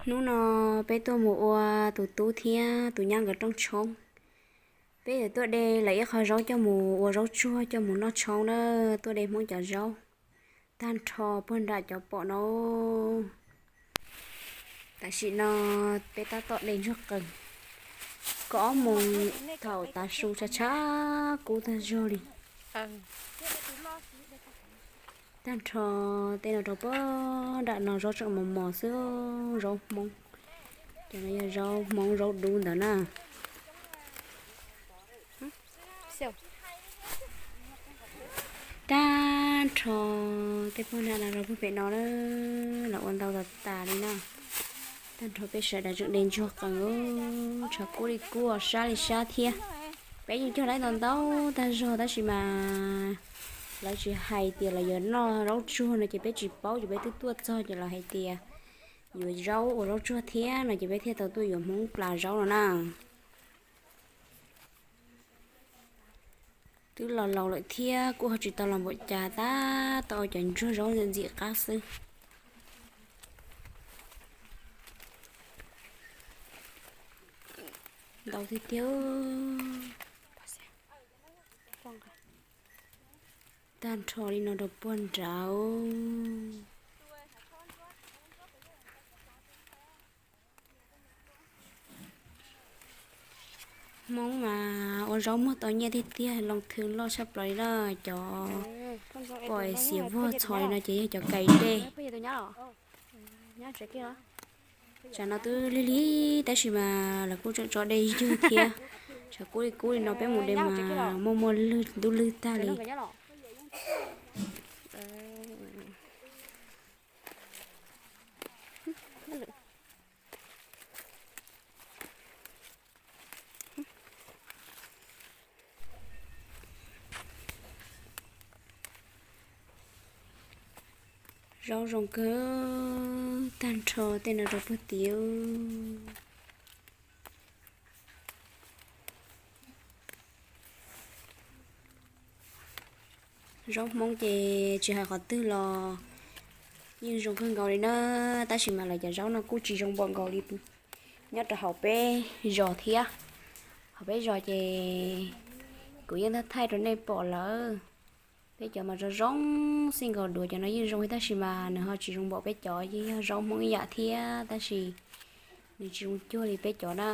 Hnub no peb tuaj mus ua tus tub thiab tus nyab nkawd rooj tshoob. Peb yuav tuaj de lawv ib qho zaub coj mus ua zaub tsuag coj mus noj tshoob na, tuaj de Hmoob cov zaub. Tag nrho puag nram cov pom no. Tam sim no peb tab tom de ntsuag qees. Kaum ob moos thaum tav su tshav tshav kub tag zog li. Tag nrho tej no rau puag nram no zaub tseem mos mos xwb, zaub Hmoob. Cov no yog zaub Hmoob zaub dub ntawd na. Tag nrho tej puag nram no rau puag pem no na, los ua ntau tas tas li na. Tag nrho peb sawv daws tseem de ntsuag qees, tshav kub li kub, sab li sab thiab. Peb yeej cog lawv ntau ntau tag zog tab sis mas lawv tsis hais tias lawv yuav noj zaub tsuag no ces peb tsis paub, ces peb twb tuaj txog ces lawv hais tias yuav zaub ua zaub tsuag thiab no ces peb thiaj tau tuaj yuav Hmoob plas zaub no na. Twb los laus lawm thiab kuj ho tsis tau los npaum cas, tab tom ua cov ntsuag zaub ntxim ntxim qab xwb. Ntau tiag tiag. Tag nrho li no rau puag nrad. Hmoob mas ua zaub muag tau nyiaj tiag tiag, loo thw loj tshaj plaws li na. Cov pom xiav vog txhos li no ces yog cov kais dej. Tsam no twb lig lig tab sis mas lawv kuj tseem tso dej ywg thiab. Tshav kub li kub li no peb mus de mas muaj muaj lwg ntub lwg tag li. Zaub zoo kawg, tag nrho tej no rau puag tid. Zaub Hmoob ces tsis hais qhov twg los yeej zoo kawg nkaus li na, tab sis mas lawv cov zaub no kuj tsis zoo npaum nkaus li nyob rau hauv peb zos thiab. Hauv peb zos ces kuv yeej thaij thaij rau nej pom lawm. Peb cov mas zoo zoo xij nkaus duav, cov no yeej zoo tab sis mas nws ho tsis zoo npaum peb cov, yeej yog zaub Hmoob ib yam thiab tab sis nws tsis zoo cuag li peb cov na.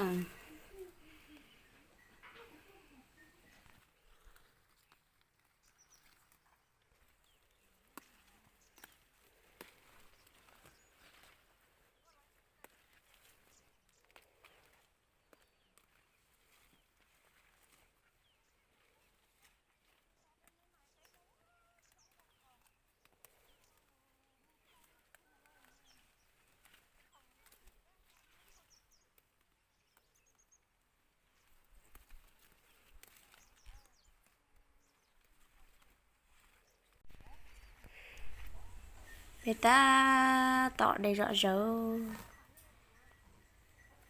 Peb tab tom de zom zaws.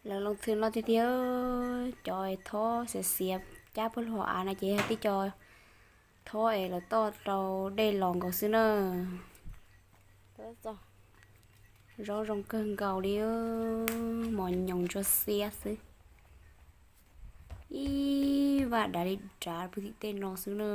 Lawv loo thw loj tiag tiag, cov thob xiav xiav cab puag lub hauv av no ces yog tib co thob es lawv toj rau dej los nkaus xwb na. Zaub zoo kawg nkaus li, mos nyoos ntsuab xiab xwb. Ib vaj dav li dav puag tim tej no xwb na.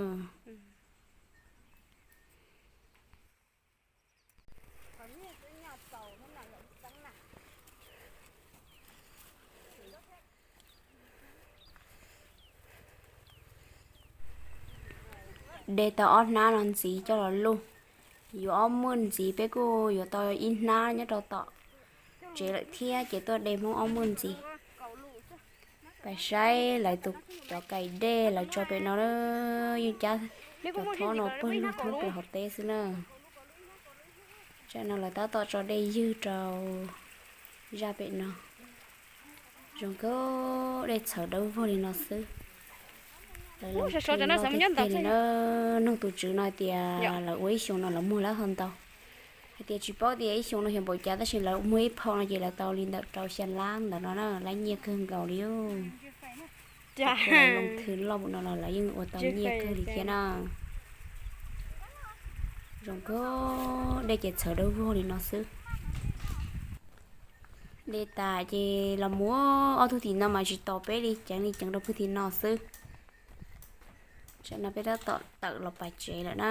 De tau ob hnab no ntxiv coj los luj, yuav ob muaj ntxiv, peb kuj yuav tau ib hnab nyob rau tom tsev lawm thiab ces tuaj de Hmoob ob muaj ntxiv. Pais saib lawv tus cov kais dej lawv tso pem no, yeej cab cov thob no puag lug thoob plaws hauv teb xwb na. Tsam no lawv tab tom tso dej ywg rau zaj pem no. Zoo kawg, dej txhawv dawb vog li no xwb. Lawv loo tiag tiag li na. Noog tus tswv no tias lawv ua ib xyoos no lawv muag lawm ho ntau. Hais tias tsis paub tias ib xyoos no xyov npaum cas tab sis lawv muag ib phau no ces lawv tau li ntawm rau xya lab ntawm no na, lawv nyiaj kawg nkaus li. Loo thw loj npaum no los lawv yeej ua tau nyiaj kawg li thiab na. Zoo kawg, dej ces txhawv dawb vog li no xwb. De tas ces los muab ob tug tim no mas tsis tos peb li, ceev li ceev rau pwg tim no xwb. Tsam no peb tab tom tawm los pais tsev lawm na.